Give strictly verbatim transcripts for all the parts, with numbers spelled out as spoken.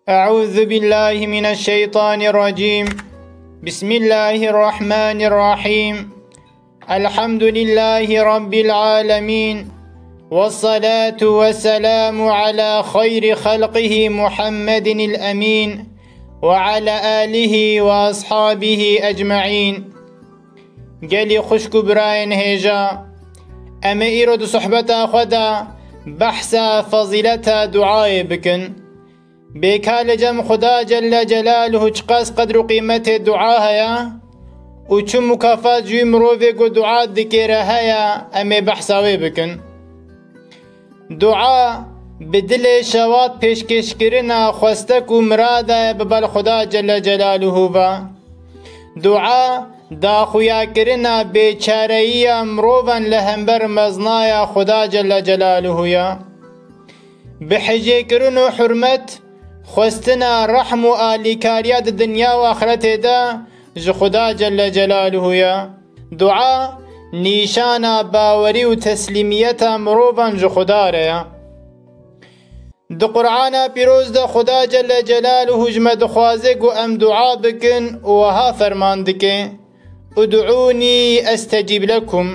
أعوذ بالله من الشيطان الرجيم. بسم الله الرحمن الرحيم. الحمد لله رب العالمين. والصلاة والسلام على خير خلقه محمد الأمين وعلى آله وأصحابه أجمعين. Gelî xwişk û birayên hêja, em ê îro di sohbeta xwe de behsa fezîleta duayê bikin. Bêka li cem Xuda Celle Celaluhu çiqas qedr û qîmetê dua heye û çi mukafat ji wî mirovê ku dua dikê re heye, em ê behsa wê bikin. Dua bi dilê şewat pêşkêşkirina xwestek û mirada ye bi bal Xuda Celle Celaluhu ve. Dua daxuyakirina bêçareyiya mirovan li hember meznaya Xuda Celle Celaluhu ye. Bi hicêkirin û hurmet, xwestina rehm û alîkariya di dinya û axretê de ji Xuda Celle Celaluhu ye. Dua nîşana bawerî û teslîmiyeta mirovan ji Xuda re ye. Di Qur'ana Pîroz de Xuda Celle Celaluhu ji me dixwaze ku em dua bikin û wiha ferman dike: "Ud'ûnî estecîb lekum."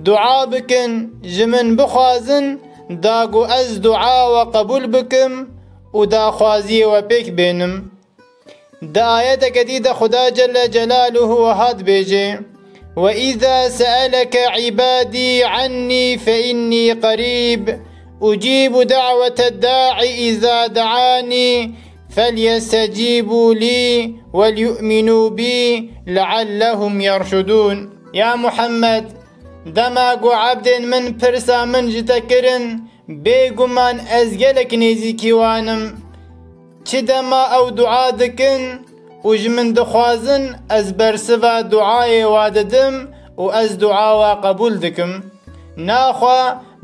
Dua bikin, ji min bixwazin, da ku ez dua we qebûl bikim û daxwaziyê we pêk bênim. Di ayeteke dî de Xuda Celle Celaluhu wiha dibêje: "Ve îza seeleke îbadî annî fe innî qerîb, ucîbu da'wete da'i îza da'anî, felyestecîbû lî weliyu'minû bî leallehum yerşudûn." Ya Muhammed, dema ku ebdên min pirsa min ji te kirin, bêguman ez gelek nêzîkî wan im. Çi dema ew dua dikin û ji min dixwazin, ez bersiva duayê wa didim û ez dua wa qebûl dikim. Naxwe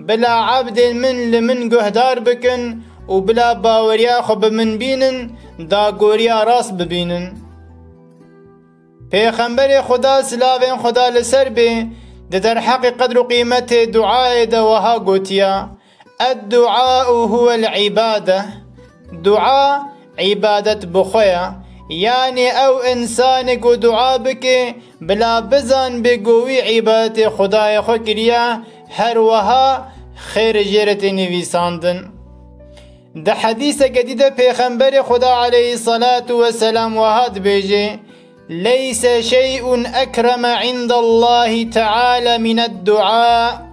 bila ebdên min li min guhdar bikin û bila baweriya xwe bi min bînin, dagoriya rast bibînin. Pêxemberê Xuda, silavên Xuda li ser bê, di derheqê qedr û qîmetê duayê de wiha gotiya: "Edduaû huwel îbade." Dua îbadet bi xwe ye. Yanî ew însanê ku dua bike, bila bizanbe ku wî îbadetê Xwedayê xwe kiriye, her wiha xêr jê re tê nivîsandin. Di hedîseke dî de Pêxemberê Xuda aleyhisselatu vesselam wiha dibêje: "Leyse şey'un ekreme indallahî teala mined dua."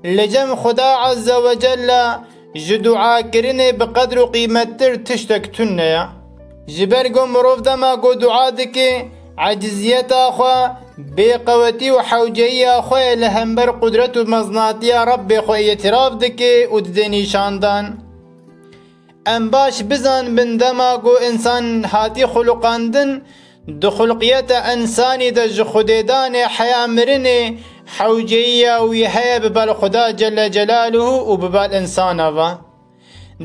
Li cem Xuda Azze ve Celle ji duakirinê bi qedr û qîmettir tiştek tune ye. Ji ber ku mirov dema ku dua dike, eciziyeta xwe, bêqewetî û hewceyiya xwe li hember qudret û meznatiya Rebbê xwe îtiraf dike û dide nîşandan. Em baş bizanbin, dema ku însan hatî xuluqandin, di xulqiyeta însanî de ji Xwedêdanê heya mirinê hewceyiya wî heye bi bal Xuda Celle Celaluhu û bi bal însana ve.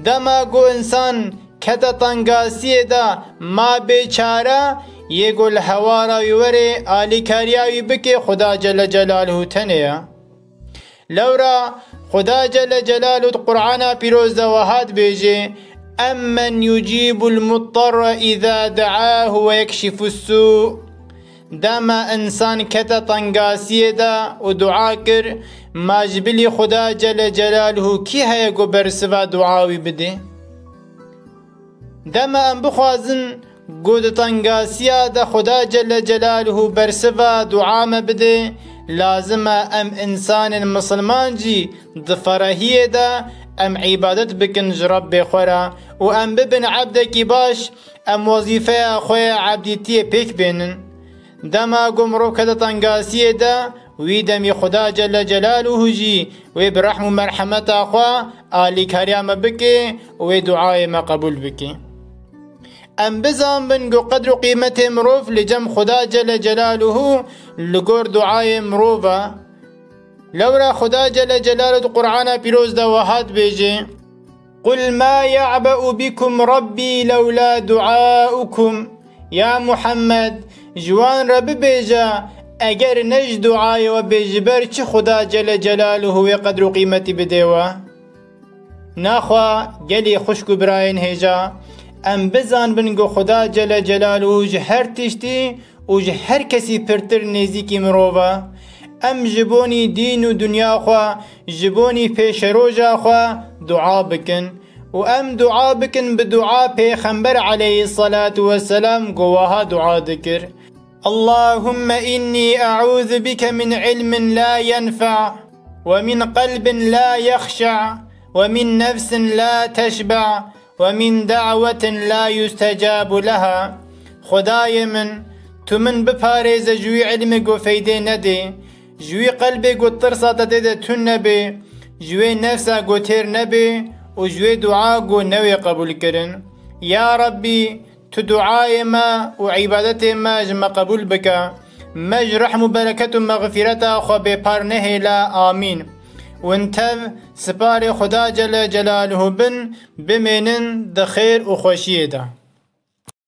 Dema ku însan kete tengasiyê de, ma bêçare, yê ku li hewara wî were alîkariya wî bike, Xuda Celle Celaluhu tenê ye. Lewra Xuda Celle Celaluhu di Qur'ana Pîroz de wiha dibêje: "Emmen yucîbul muttarre îza de'ahu ve yekşifus sû." Dema însan kete tengasiyê de û dua kir, ma ji bilî Xuda Celle Celaluhu kî heye ku bersiva dua wî bide? Dema em bixwazin ku di tengasiya de Xuda Celle Celaluhu bersiva dua me bide, lazim e em însanên misilman jî di ferehiyê de em îbadet bikin ji Rebbê xwe re û em bibin ebdekî baş, em wezîfeya xwe ya ebdîtiyê pêk bênin. Dema ku mirov kete tengasiyê de, wî demî Xuda Celle Celaluhu jî wê bi rehm û merhemeta xwe alîkariya me bike û wê duayê me qebûl bike. Em bizanbin ku qedr û qîmetê mirov li cem Xuda Celle Celaluhu li gor duayê mirov e. Lewra Xuda Celle Celaluhu di Qur'ana Pîroz de wiha dibêje: "Qul ma ya'be'u bikum Rabbi lewla duaukum." Ya Muhammed, ji wan re bibêje, eger ne ji duayê we bê, ji ber çi Xuda Celle Celaluhu wê qedr û qîmetî bidê we? Naxwe gelî xwişk û birayên hêja, Em bizanbin ku Xuda Celle Celaluhu ji her tiştî û ji her kesî pirtir nêzîkî mirov e. Em ji bonî dîn û dinya xwe, ji bonî pêşeroja xwe dua bikin. Û em dua bikin bi dua Pêxember aleyhissalatu vesselam ku wiha dua dikir: اللهم إني أعوذ بك من علم لا ينفع، ومن قلب لا يخشع، ومن نفس لا تشبع، ومن دعوة لا يستجاب لها. Xwedayê min, tu min biparêze ji wî ilmê ku feydê nedê, ji wî qelbê ku tirsa te tê de tune bê, ji wê nefsa ku têr nebê û ji wê dua ku newê qebûlkirin. Ya Rabbî, tu duayê me û îbadetê me ji me qebûl bike. Me ji rehm û bereket û mexfîreta xwe bêpar nehêle. Amîn. Win tev siparê Xuda Celle Celaluhu bin, bimênin di xêr û xweşiyê de.